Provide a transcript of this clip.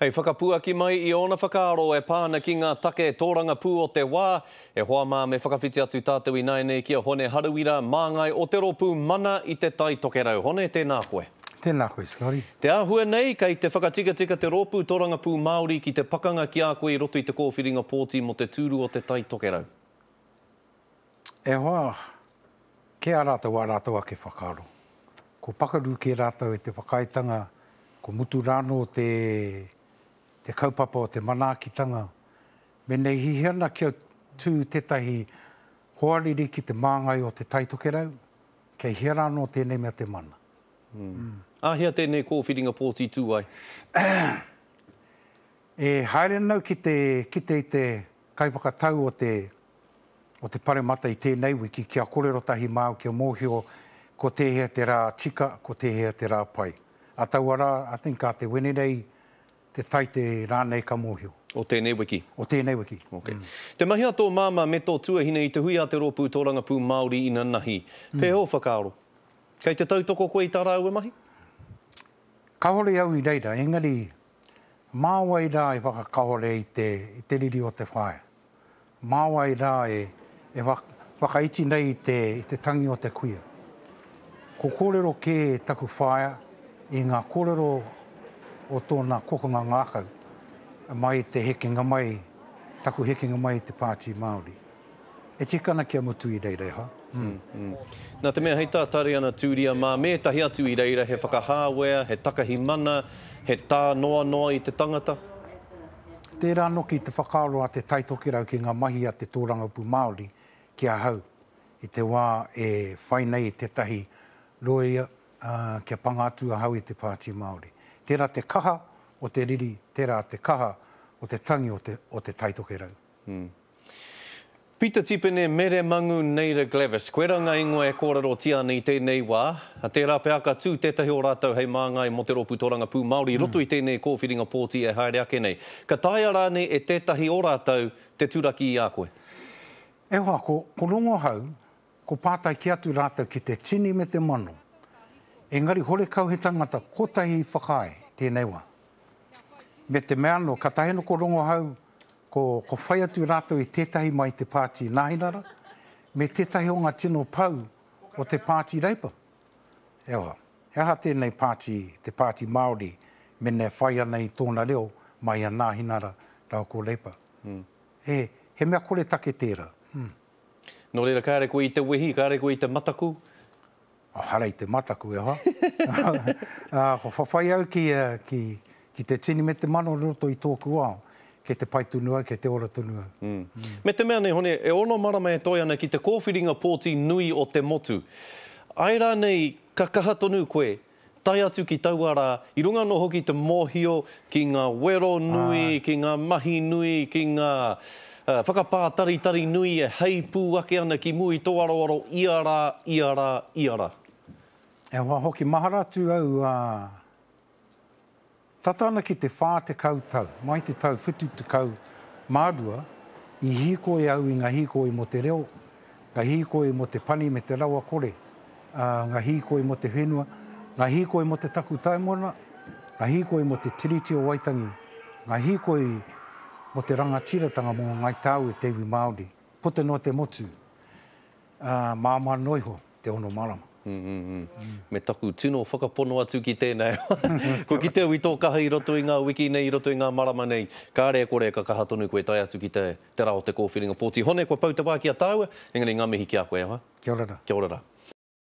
Hei whakapuaki mai i ōna whakaaro e pā ana ki ngā take tōrangapū o te wā, e hoa mā me whakawhiti atu tātou ināianei ki a Hone Harawira, māngai o te rōpū Mana i te Tai Tokerau. Hone, tēnā koe. Tēnā koe, Scotty. Te āhua nei, kei te whakatikatika te rōpū tōrangapū Māori ki te pakanga ki a koe i roto i te kōwhiringa pōti mō te tūru o te Tai Tokerau. E hoa, kē a rātou ā rātou ake whakaaro. Ko pakaru kē rātou i te whakaaetanga Ko mutu rānō te, te kaupapa o te manaakitanga. Mēnā e hiahia ana kia tū tētahi hoariri ki te māngai o Te Tai Tokerau, kei hea rānō tēnei mea te mana? Āhea tēnei kōwhiringa pōti tū ai? E haere ana au ki te kite i te kaiwhakatau o te o te paremata i tēnei wiki kia korero tahi māu kia mōhio ko tēhea te rā tika, ko tēhea te rā pai. A taua rā, I think a te Wenerei, te Taite rānei ka mōhio. O tēnei wiki? O tēnei wiki. Ok. Te mahi a tō māmā me tō tuahine i te hui a te Rōpū Tōrangapū Māori inanahi. Pēhea ō whakaaro? Kei te tautoko koe i tā rāua mahi? Kāore au i reira, engari mā wai rā e whakakahore i te, i te riri o te whaea? Mā wai rā e whakaiti nei i te tangi o te kuia? Ko kōrero kē taku whaea i ngā kōrero o tōna kokonga ngākau mai i te hekenga mai, taku hekenga mai i te Pāti Māori. E tika ana kia mutu i reira, e hoa. Nā te mea hei tā Tariana Tūria mā me ētahi atu i reira he whakahāwea, he takahi mana, he tānoanoa i te tangata. Tērā noki te whakaaro a Te Tai Tokerau ki ngā mahi a te tōrangapū Māori ki ahau i te wā e whai nei i tētahi rōia kia panga atu ahau i te Pāti Māori. Tērā te kaha o te riri, tērā te kaha o te tangi o te, o Te Tai Tokerau. Pita Tipene, Mere Mangu, Neira Glavis, koirā ngā ingoa e kōrerotia ana i tēnei wā. Tērā pea ka tū tētahi o rātou hei māngai mō te Rōpū Tōrangapū Māori i roto i tēnei kōwhiringa pōti e haere ake nei. Ka taea rānei e tētahi o rātou te turaki i a koe? E hoa, ko, ko Rongohau, ko pātai kē atu rātou ki te tini me te mano. Engari horekau he tangata kotahi i whakaae tēnei wā. Me te mea anō, katahi anō ko Rongohau, Ko, ko whai atu rātou i tētahi mai te Pāti Nāhinara, me tētahi o ngā tino pou o te Pāti Reipa. Ewa, he aha tēnei pāti, te Pāti Māori, mena e whai ana i tōna reo mai a Nāhinara rāua ko Reipa? He, he mea koretake tērā. Nō reira, kāre koe i te wehi, kāre koe i te mataku? Ehara i te mataku e hoa. Ko whawhai au ki, ki, ki te tini me te mano roto i tōku ao, kei te pai tonu au, kei te ora tonu au. Mm. Me te mea nei, Hone, e ono marama e toe ana ki te kōwhiringa pōti nui o te motu. Āe rānei ka kaha tonu koe tae atu ki taua rā, i runga anō hoki i te mōhio ki ngā wero nui, ki ngā mahi nui, ki ngā whakapātaritari nui e heipū ake ana ki mua i tō aroaro ia rā, ia rā, ia rā. E hoa hoki mahara atu au, ā, Tata ana ki te 40 tau, mai te tau 72, i hīkoi au i ngā hīkoi mō te reo, ngā hīkoi mō te pani me te rawa kore, ā, ngā hīkoi mō te whenua, ngā hīkoi mō te takutai moana, ngā hīkoi mō te Tiriti o Waitangi, ngā hīkoi mō te rangatiratanga mō Ngāi Tāua te iwi Māori, puta noa te motu, ā, māmā noa iho te ono marama. Me taku tino whakapono atu ki tēnei. Kua kite au i tō kaha i roto i ngā wiki nei, i roto i ngā marama nei. Kāre e kore ka kaha tonu koe tae atu ki te, te rā o te kōwhiringa pōti. Hone, kua pau te wā ki a tāua, engari ngā mihi ki a koe, e hoa. Kia ora rā. Kia ora rā.